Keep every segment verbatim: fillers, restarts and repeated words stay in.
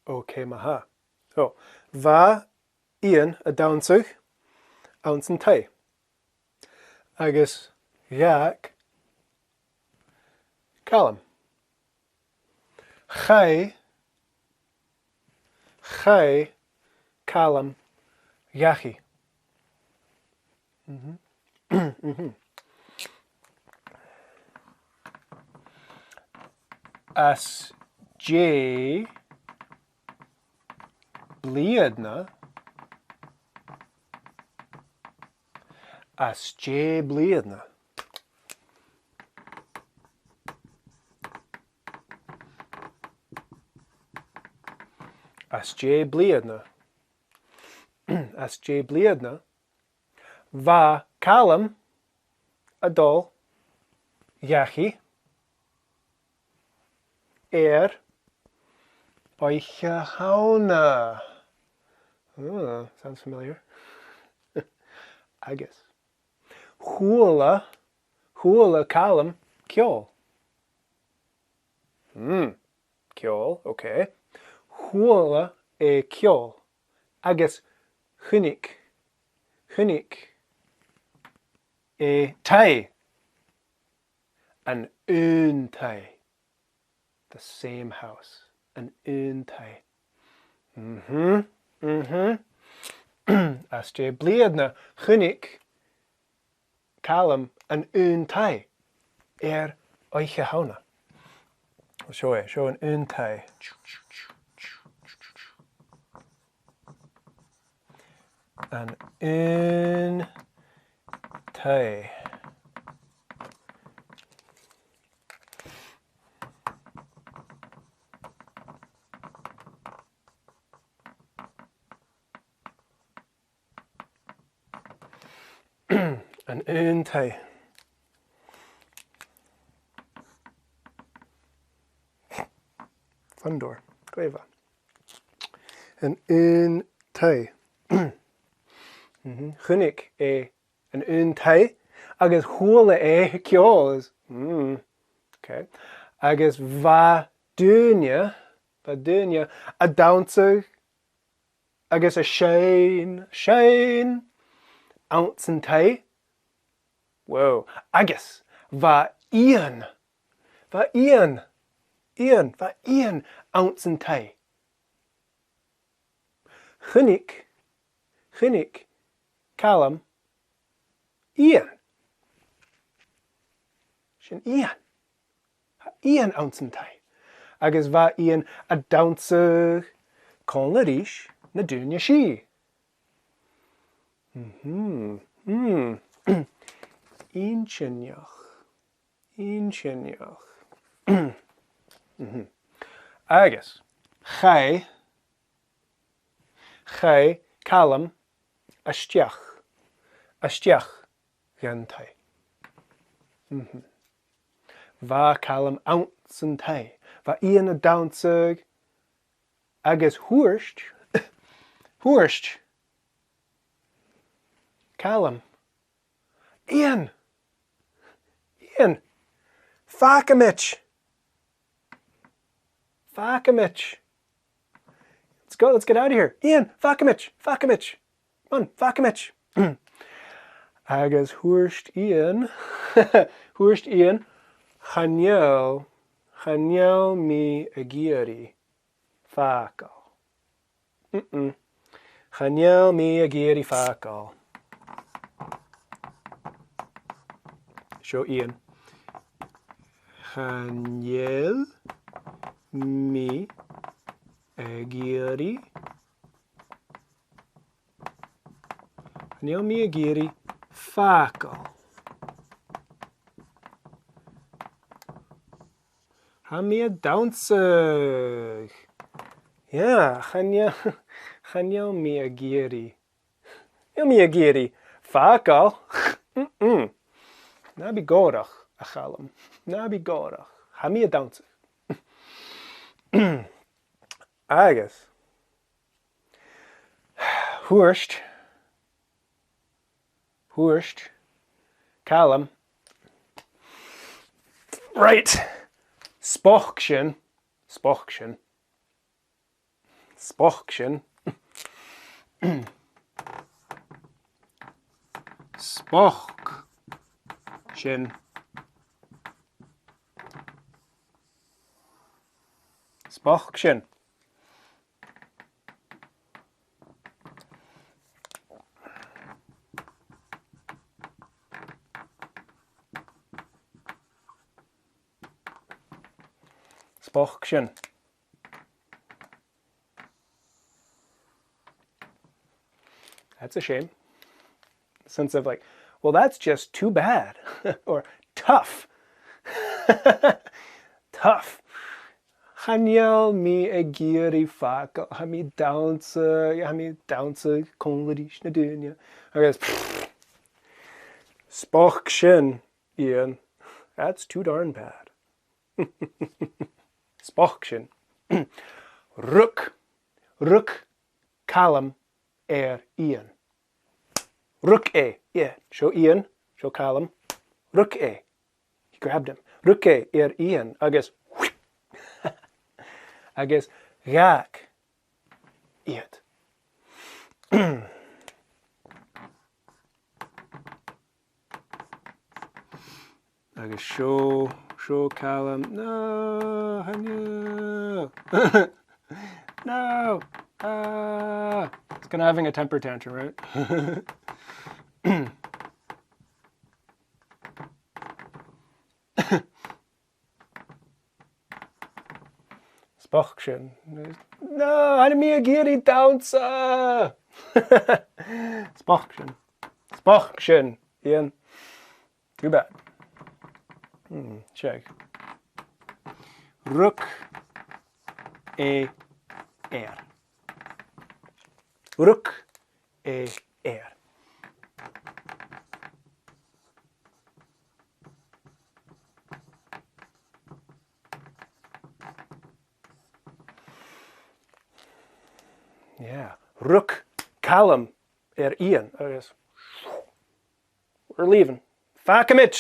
Okay, ma-thà. So, bha Iain a' dannsa anns an taigh. Agus dh'fhàg Calum. Chaidh, chaidh Calum dhachaigh. Mhm. Mhm. Às dèidh bliadhna, às dèidh bliadhna. Às dèidh bliadhna. Às dèidh bliadhna. Bha Calum a' dol dhachaigh air Oidhche Shamhna. Oh, sounds familiar. Agus chuala, chuala Calum ceòl. Hmm, ceòl, okay. Chuala e ceòl. Agus chunnaic, chunnaic e taigh. An aon taigh. The same house. An aon taigh. Mhm, mhm. Às dèidh bliadhna chunnaic Calum an aon taigh air Oidhche Shamhna. Seo e, seo an aon taigh. An aon taigh. An aon taigh. Fondor. Glè mhath. An aon taigh. Mhm. Chunnaic e an aon taigh agus chuala e ceòl. Mm. Okay. Agus bha daoine, bha daoine a' dannsa agus a' seinn, seinn anns an taigh. Wow. Agus bha Iain, bha Iain, Iain, bha Iain anns an taigh. Chunnaic, chunnaic Calum Iain. Sin Iain. Tha Iain anns an taigh. Agus bha Iain a' dannsa còmhla ris na daoine seo. Mhm. Mm. Inntinneach. Inntinneach. Mhm. Agus chaidh, chaidh Calum a-steach, a-steach dhan taigh. Mhm. Bha Calum anns an taigh. Bha Iain a' dannsa agus thuirt, thuirt Calum, "Iain! Iain! Fàgaidh mi! Fàgaidh mi! Let's go, let's get out of here! Iain, fàgaidh mi! Fàgaidh mi! Come on, fàgaidh mi!" Agus thuirt Iain, thuirt Iain, "Chan eil, chan eil mi ag iarraidh fàgail. Mm-mm. Chan eil mi ag iarraidh fàgail." Seo Iain. "Chan eil mi ag iarraidh, chan eil mi ag iarraidh fàgail. Tha mi a' dannsa. Yeah, chan eil, chan eil mi ag iarraidh, chan eil mi ag iarraidh fàgail. Mm-mm. Na bi gòrach, a Chaluim. Na bi gòrach. Tha mi a' dannsa." Agus thuirt, thuirt Calum, "Right, 's bochd sin, 's bochd sin. 'S bochd sin. 'S bochd sin. 'S bochd sin. 'S bochd sin. That's a shame. Sense of like, "Well, that's just too bad." Or tough. Tough. Chan eil mi ag iarraidh facal, tha mi a' dannsa, tha mi a' dannsa còmhla ris na daoine. Agus, 's bochd sin, Iain. That's too darn bad. 'S bochd sin. Rug, rug Calum air Iain. Rug e, yeah, seo Iain, seo Calum. Rug e. He grabbed him. Rug e air Iain agus, agus dh'fhàg iad. Agus seo, seo Calum. No, chan eil. No. Ah. It's gonna having a temper tantrum, right? 'S bochd sin. No, chan eil mi ag iarraidh dannsa! 'S bochd sin. 'S bochd sin, Iain. Too bad. Hmm, seadh. Rug e air. Rug e air. Yeah. Rug Calum air Iain. Agus we're leaving. Fàgaimid!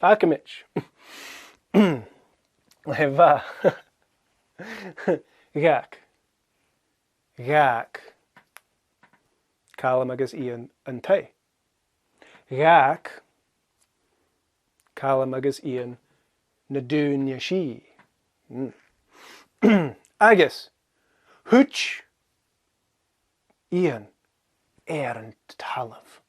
Fàgaimid! Glè mhath. Dh'fhàg. Dh'fhàg Calum agus Iain an taigh. Dh'fhàg Calum agus Iain na daoine sìth. Mm. Agus thuit Iain air an talamh.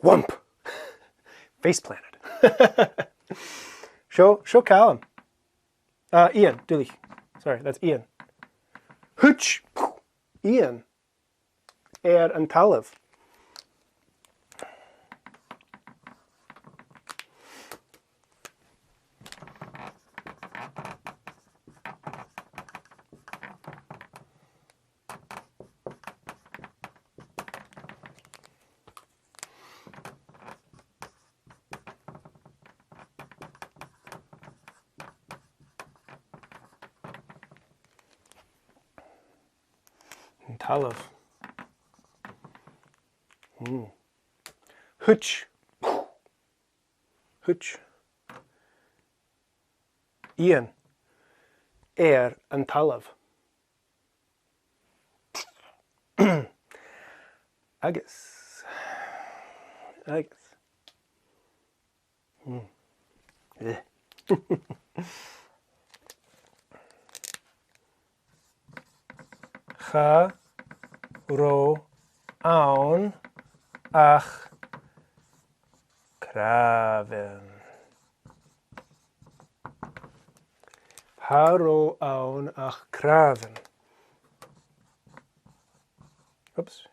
Whump! Face planted. Seo, seo Calum. Uh, Iain, duilich. Sorry, that's Iain. Thuit Iain air an talamh. An talamh. Mm. Thuit. Thuit Iain air an talamh. Agus. Agus. Mm. Eh. Cha robh ann ach cnàmhan. Cha robh ann ach cnàmhan. Oops.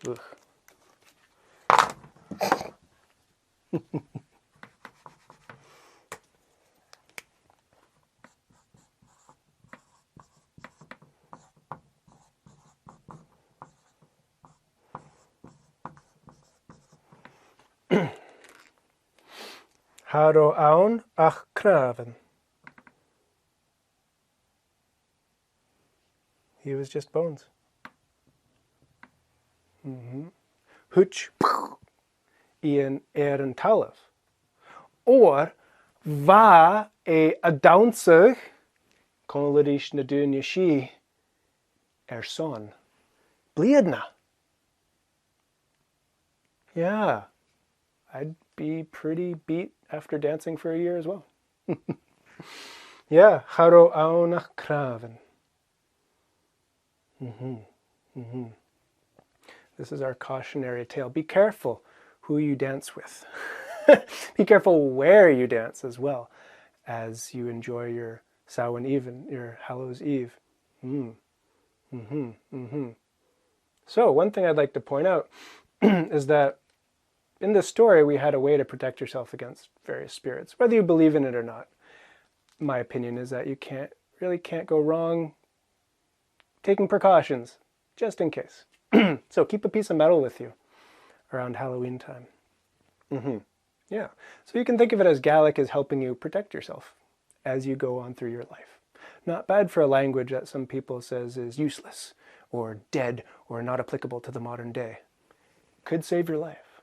Ugh. Cha robh ann ach cnàmhan. He was just bones. Mm-hmm. Thuit Iain air an talamh. Oir bha e a' dannsa còmhla ris na daoine sìthe airson bliadhna. Yeah, I'd be pretty beat after dancing for a year as well. Yeah, cha robh ann ach cnàmhan. Mm-hmm. Mm-hmm. This is our cautionary tale. Be careful who you dance with. Be careful where you dance as well as you enjoy your Samhain Eve and your Hallows Eve. Mm. Mm-hmm. Mm-hmm. So, one thing I'd like to point out is that in this story, we had a way to protect yourself against various spirits, whether you believe in it or not. My opinion is that you can't, really can't go wrong taking precautions, just in case. So keep a piece of metal with you around Halloween time. Mm-hmm. Yeah. So you can think of it as Gaelic is helping you protect yourself as you go on through your life. Not bad for a language that some people says is useless or dead or not applicable to the modern day. Could save your life.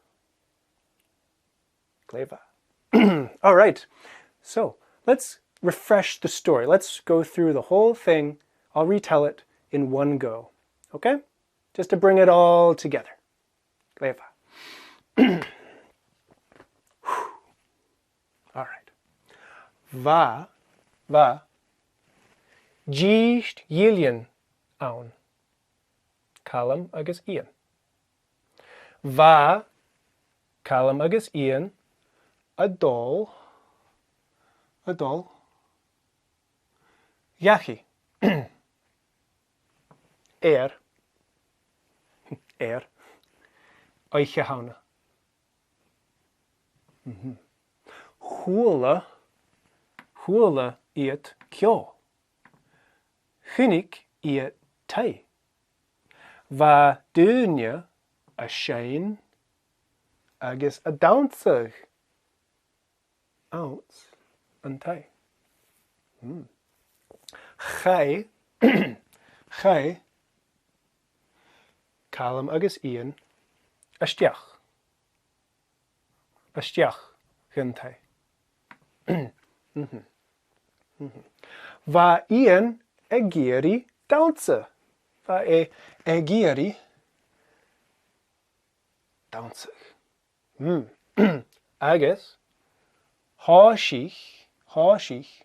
Glè mhath. All right. So let's refresh the story. Let's go through the whole thing. I'll retell it in one go. Okay? Just to bring it all together. Glè mhath. All right. Bha, bha, dithis ghillean ann. Calum agus Iain. Bha Calum agus Iain a' dol, a' dol dhachaigh. Air, air Oidhche Shamhna. Mhm. Chuala, chuala iad ceòl. Chunnaic iad taigh. Bha daoine a' seinn agus a' dannsa anns an taigh. Hmm. Chaidh, chaidh Calum agus Iain a-steach. A-steach dhan taigh. Mhm. Mhm. Bha Iain ag iarraidh dannsa. Bha e ag iarraidh dannsa. Mm. Agus thòisich, thòisich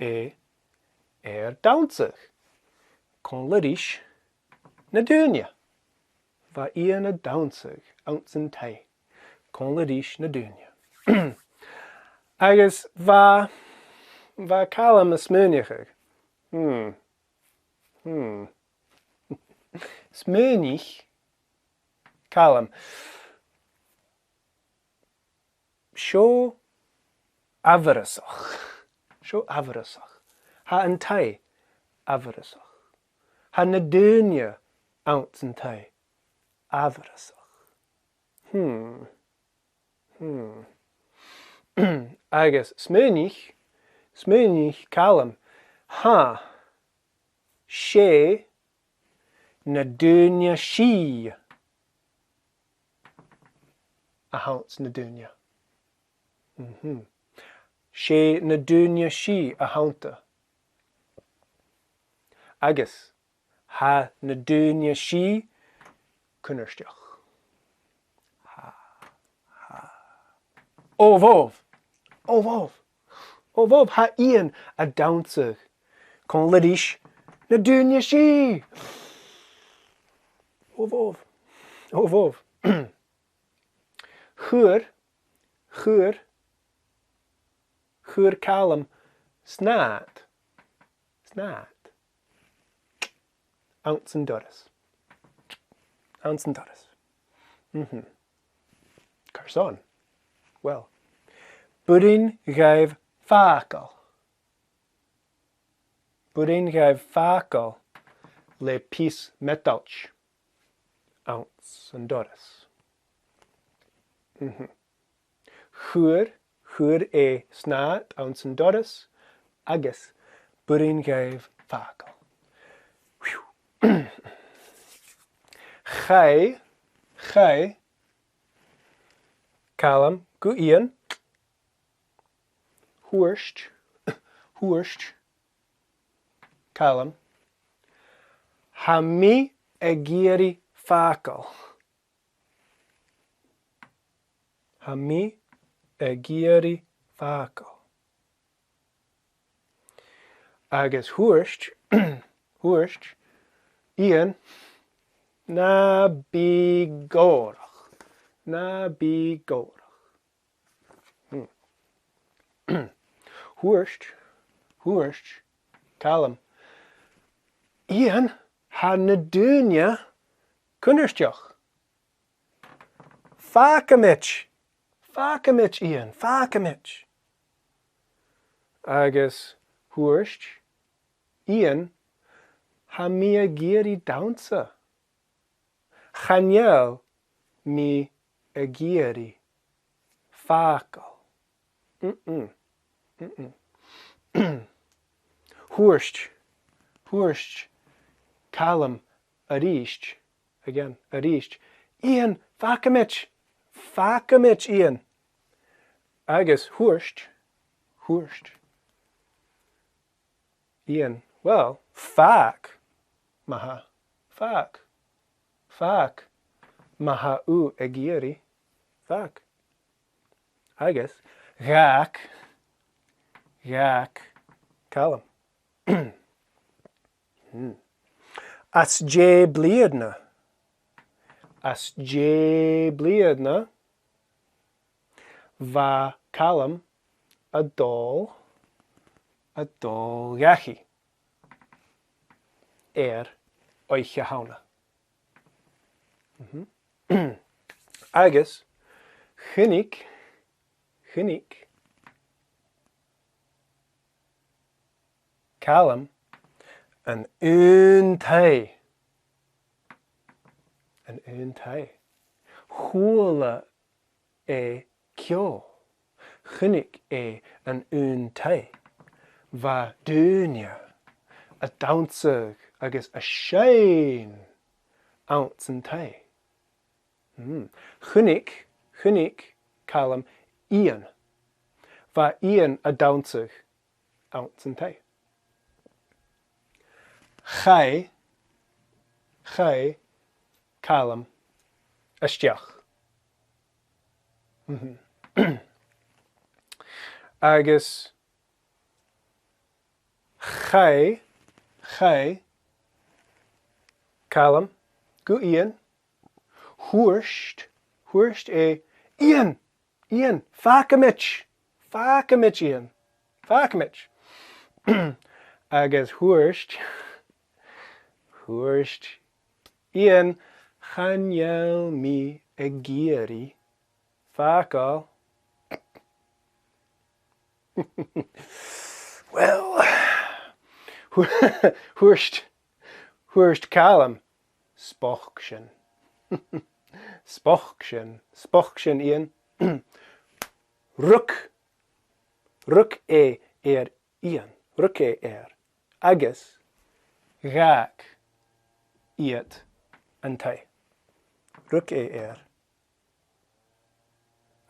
e air dannsa còmhla ris na daoine. Bha Iain a' dannsa anns an taigh còmhla ris na daoine. Agus bha, bha Calum a' smaoineachadh. Hmm. Hmm. Smaoinich Calum. Seo amharasach. Seo amharasach. Tha an taigh amharasach. Tha na daoine anns an taigh amharasach. Hmm. Hmm. Agus smaoinich, smaoinich Calum, tha, 's e na daoine sìthe a th' anns na daoine. Mhm. 'S e na daoine sìthe a th' annta. Agus tha na daoine sìthe cunnartach. Tha, tha. Obh obh! Obh obh! Obh obh! Tha Iain a' dannsa còmhla ris na daoine sìthe! Obh obh! Obh obh! Chuir, chuir, chuir Calum snàth. Snàth. Anns an doras. Anns an doras. Mhm. Carson? Well, b' urrainn dhaibh fàgail. B' urrainn dhaibh fàgail le pìos meatailt anns an doras. Mhm. Chuir, chuir e snàth anns an doras agus b' urrainn dhaibh fàgail. Phew. Chaidh, chaidh Calum gu Iain. Thuirt, thuirt Calum, "Tha mi ag iarraidh fàgail. Tha mi ag iarraidh fàgail." Agus thuirt, thuirt Iain, "Na bi gòrach, na bi gòrach." Hmm. Thuirt, thuirt Calum, "Iain, tha na daoine cunnartach. Fàgamaid, fàgamaid, Iain, fàgamaid." Agus thuirt Iain, "Tha mi ag iarraidh dannsa. Chan eil mi ag iarraidh fàgail." Mm-mm. Mm-mm. Thuirt, thuirt Calum a-rithist, again, a-rithist, "Iain, fàgamaid, fàgamaid, Iain." Agus thuirt, thuirt Iain, "Well, fàg, ma-thà, fàg, fàg, ma tha thu ag iarraidh, fàg." Agus dh'fhàg, dh'fhàg Calum. Hmm. Às dèidh bliadhna, às dèidh bliadhna, bha Calum a' dol, a' dol dhachaigh air Oidhche Shamhna. Mhm. Agus chunnaic, chunnaic Calum an aon taigh. An aon taigh. Chuala e ceòl. Chunnaic e an aon taigh. Bha daoine a' dannsa agus a' seinn anns an taigh. Hmm. Chunnaic, chunnaic Calum Iain. Bha Iain a' dannsa anns an taigh. Chaidh, chaidh Calum a-steach. Mhm. Agus chaidh, chaidh Calum gu Iain. Thuirt, thuirt e, "Iain, Iain, fàgamaid, fàgamaid, Iain, fàgamaid." Agus thuirt, thuirt Iain, "Chan eil mi ag iarraidh fàgail." Well, thuirt, thuirt Calum, "'S bochd sin. 'S bochd sin, 's bochd sin, Iain." Rug, rug e air Iain, rug e air, agus dh'fhàg iad an taigh. Rug e air,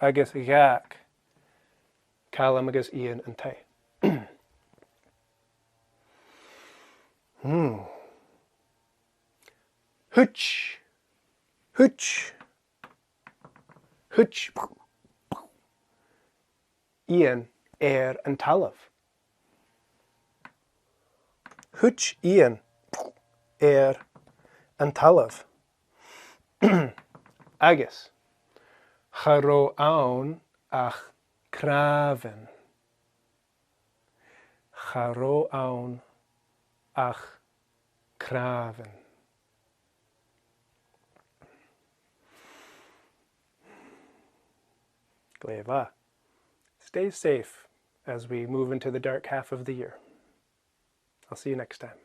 agus dh'fhàg Calum agus Iain an taigh. Hmm. Thuit, thuit, thuit Iain air an talamh. Thuit Iain air an talamh. Agus cha robh ann ach cnàmhan. Cha robh ann ach cnàmhan. Glè mhath. Stay safe as we move into the dark half of the year. I'll see you next time.